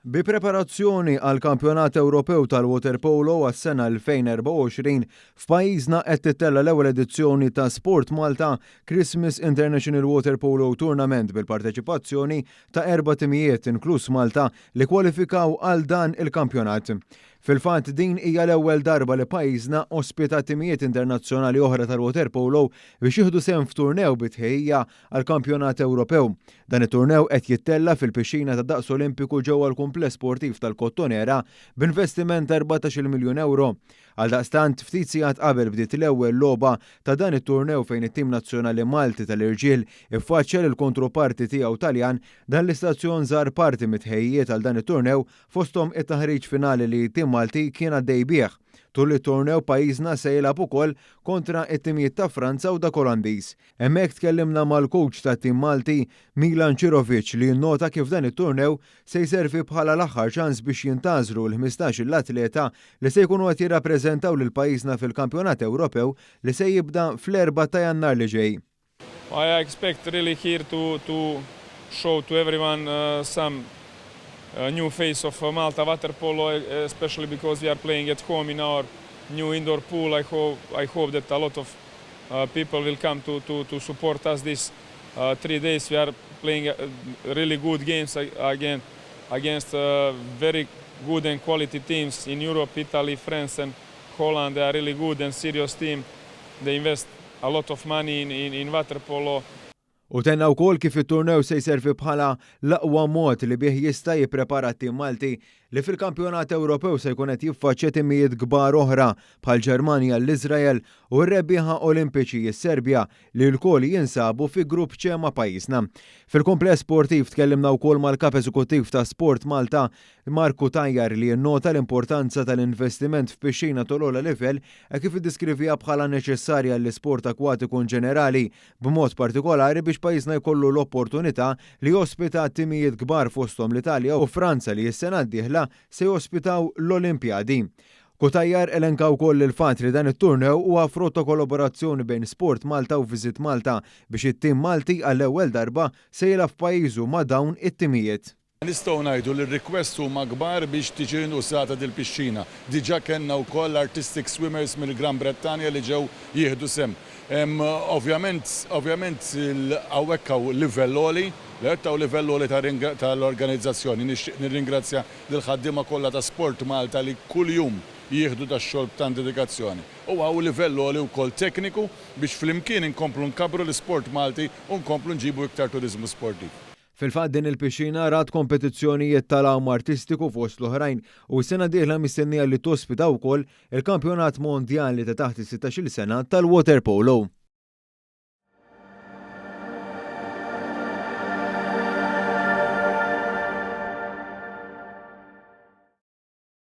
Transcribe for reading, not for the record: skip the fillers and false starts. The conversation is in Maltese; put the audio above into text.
Bi preparazzjoni għall-Kampjonat Ewropew tal-Waterpolo għas-sena 2024, f'pajjiżna qed tittella' l-ewwel edizzjoni ta' Sport Malta Christmas International Waterpolo Tournament bil-parteċipazzjoni ta' erba' timijiet inkluż Malta li kwalifikaw għal dan il-kampjonat. Fil-fatt din hija l-ewwel darba li pajjiżna ospita timijiet internazzjonali oħra tal-waterpolo biex jieħdu sehem f'turnew bi tħejjija għall-Kampjonat Ewropew. Dan it-turnew qed jittella' fil-pixxina ta' daqs Olimpiku ġewwa l-Kumpless Sportiv tal-Kottonera b'investiment ta' 14-il miljun ewro. Għaldaqstant, ftit sigħat qabel bdiet l-ewwel logħba ta' dan it-turnew fejn it-tim nazzjonali Malti tal-irġiel iffaċċja lill-kontroparti tiegħu Taljan, dan l-istazzjon żar parti mit-tħejjijiet għal dan it-turnew fosthom it-taħriġ finali li t-tim Malti kien għaddej bih. Tul it-turnew pajjiżna se jilgħab ukoll kontra t-timijiet ta' Franza u dak Olandiż. Hemmhekk tkellimna mal-kowċ tat-tim Malti, Milan Cirovic li nnota kif dan it-turnew se jservi bħala l-aħħar ċans biex jintgħażlu l-ħmistax-il atleta li se jkunu qed jirrappreżentaw lil pajjiżna fil-Kampjonat Ewropew li se jibda fl-erbgħa ta' Jannar li ġej. I expect really here to to show to everyone some new face of Malta waterpolo especially because we are playing at home in our new indoor pool I hope I hope that a lot of people will come to to to support us this 3 days we are playing really good games again against very good and quality teams in Europe, Italy, France and Holland. They are really good and serious team. They invest a lot of money in, in, in water polo. U tenna wkoll kif it-turnew se jservi bħala l-aqwa mod li bih jista' jipprepara t-tim Malti li fil-Kampjonat Ewropew se jkun qed jiffaċċja timijiet kbar oħra bħal Ġermanja, l-Iżrael u r-rebbieħa Olimpiċi s-Serbja li lkoll jinsabu fi grupp C ma' pajjiżna. Fil-kumpless sportiv tkellimna wkoll mal-kap eżekuttiv ta' Sport Malta Mark Cutajar li nnota l-importanza tal-investiment f'pixxina tal-ogħla livell e kif iddiskrivija bħala neċessarja l-isport akwatiku in ġenerali, b'mod partikolari biex pajjiżna jkollu l-opportunità li jospita timijiet kbar fosthom l-Italja u Franza li s-sena d-dieħla se jospitaw l-Olimpjadi. Cutajar elenka wkoll il-fatt li dan it-turnew huwa frott ta' kollaborazzjoni bejn Sport Malta u Visit Malta biex it-tim Malti għall-ewwel darba se jilgħab f'pajjiżu ma' dawn it-timijiet. Nistgħu ngħidu li r-request huma kbar biex tiġi użata dil-pixxina. Diġà kellna wkoll artistic swimmers mill-Gran Brettanja li ġew jieħdu sehem. Ovvjament, ovvjament hawnhekk hawn livell għoli, li hawn livell għoli tal-organizzazzjoni. Nixtieq nirringrazzja lill-ħaddiema kollha ta' Sport Malta li kuljum jieħdu dax-xogħol b'tant dedikazzjoni. U hawn livell għoli wkoll tekniku biex flimkien inkomplu nkabbru l-isport Malti u nkomplu nġibu iktar turizmu sportiv. Fil-fatt din il-pixxina rat kompetizzjonijiet tal-għawm artistiku fost l-oħrajn u s-sena dieħla mistennija li tospita wkoll il-kampjonat mondjali ta' taħt is-16 sena tal-waterpolo.